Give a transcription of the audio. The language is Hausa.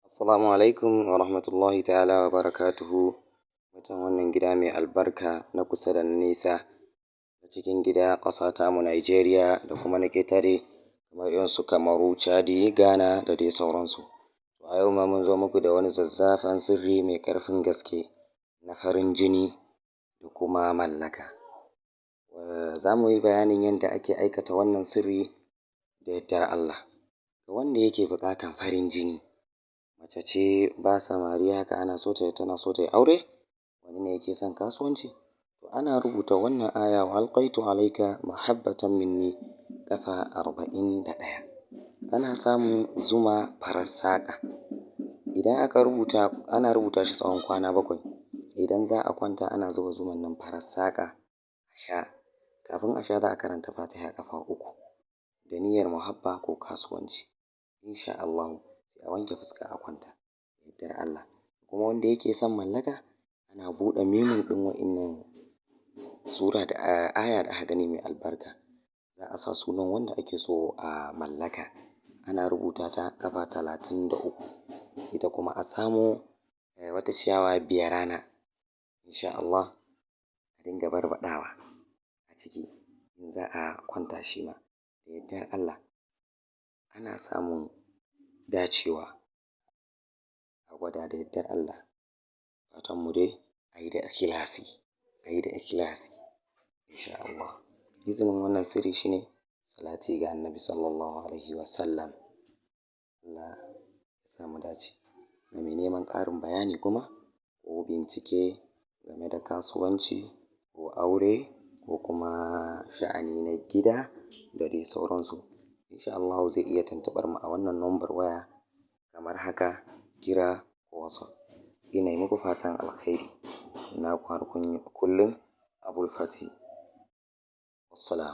Assalamu alaikum wa rahmatullahi ta'ala wa barakatuhu. Mutan wannan gida mai albarka, na kusa da na nesa, na cikin gida ƙasa tamu Nigeria da kuma na ƙetare kamar irin su Kamaru, Chadi, Ghana da dai sauransu. A yau ma mun zo muku da wani zazzafan sirri mai ƙarfin gaske na farin jini da kuma mallaka. Za mu yi bayanin yadda ake aikata wannan sirri da yardar Allah. Ga wanda yake buƙatan farin jini, mace ce ba samari haka, ana so ta tana so ta yi aure, wani ne yake son kasuwanci, to ana rubuta wannan aya "Wa alqaitu alaika mahabbatan minni" ƙafa 41. Ana samun zuma farar saƙa. Idan aka rubuta, ana rubuta shi tsawon kwana 7. Idan za a kwanta, ana zuba zuman nan farar saƙa a sha. Kafin a sha, za a karanta Fatiha ƙafa 3 da niyyar muhabba ko kasuwanci. Insha Allahu sai a wanke fuska a kwanta da yardar Allah. Kuma wanda yake son mallaka, ana buɗe mimun ɗin wa'innan sura da aya da aka gani mai albarka. Za a sa sunan wanda ake so a mallaka. Ana rubuta ta ƙafa 33. Ita kuma a samo wata ciyawa biyarana. Insha Allah a dinga barbaɗawa a ciki in za a kwanta shi ma. Da yardar Allah ana samun dacewa, a gwada da yardar Allah. Fatan mu dai a yi da ikhlasi, a yi da ikhlasi insha Allah. Izinin wannan sirri shine salati ga Annabi Sallallahu Alaihi Wasallam. Allah ya sa mu dace. Ga mai neman ƙarin bayani kuma ko bincike game da kasuwanci ko aure ko kuma sha'ani na gida da dai sauransu, insha Allahu zai iya tuntuɓar mu a wannan number waya kamar haka: kira ko WhatsApp. Ina yi muku fatan alkhairi. Naku har kullum, Abul Fatih. Wassalam.